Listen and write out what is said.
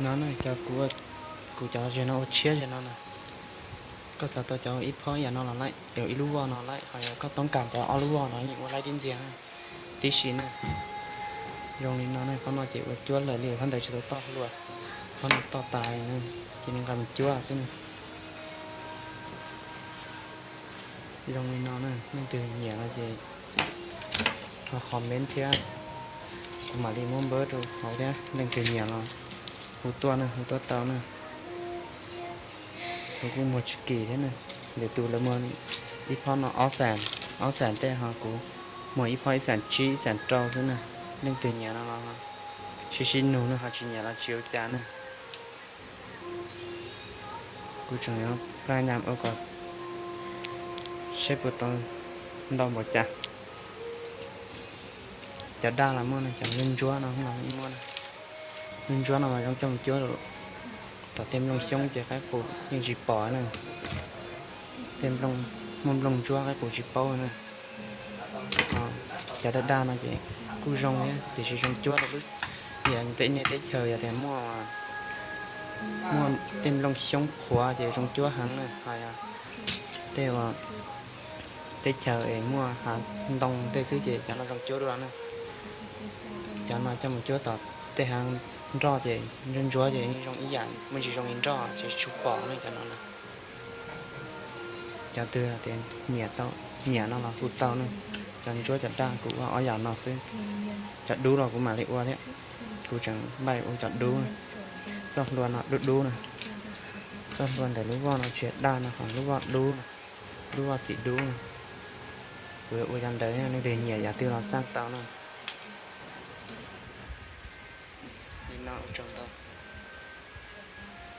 No na, cov kuv, kuv cov zem no ua tshiab zem no na. Koj xav tau cov ib phob yam no los laim, ib lub voj no laim, ho yog koj toob kas cov ob lub voj no yeej ua laib tib ntxiag. Tib si na, zoo li no ne, phob no ces ua cuab lawm li, phob ntawd tsis tau toj hlua, phob no toj tas na, ces nqa mus cuab xwb na. Zoo li no na, leej twg nyiam no ces ho comment thiab, kuv mam li muab npawb rau hauv thiab. Leej twg nyiam los hu tuaj na, hu tuaj tau na. Kuv kuj muag tsis kim thiab na, lwm tus lawv muag ib phob no ob xees, ob xees tej, ho kuv muag ib phob ib xees tsib ib xees rau xwb na. Leej twg nyiam no los sib sib nug na, ho tsis nyiam los tsis ua cas na. Kuv tseem yuav pab nyam ua kom seb puas tau ntau npaum cas. Cov daj los muaj, cov ntsuab ntsuab no los muaj. Ntsuab ntsuab no mas zoo coj mus cuab rau tom tej nplooj xyoob ces qaib qus yeej tsis pom na. Tej nplooj, muaj nplooj ntsuab qaib qus tsis paub na. Cov daj daj no ces kuj zoo thiab, tiam sis zoo cuab rau lub, yog tej nej teb chaws yog tias muaj, muaj tej nplooj xyoob qhuav ces zoo cuab heev na. Ho yog tej teb chaws es muaj hav ntoo tej xwb ces cov no zoo cuab dua na. Cov no coj mus cuab tom tej hav nroj ces ntsuab ntsuab ces zoo ib yam, muaj ntsis zoo li nroj ces tsis pom ne cov no na. Cov twg tias nyiam tau, nyiam no los hu tau na. Cov ntsuab cov daj kuv ua ob yam no xwb. Cov dub los kuv mam li ua thiab. Kuv tseem npaj ua cov dub na. Txoj hlua no dub dub na. Txoj hlua ntawm lub voj no tsis daj no, ho lub voj dub na, lub voj txim dub na. Kuv yuav ua cov ntawd, leej twg nyiam yam twg los xaj tau na. Li no ua tsaug ntau.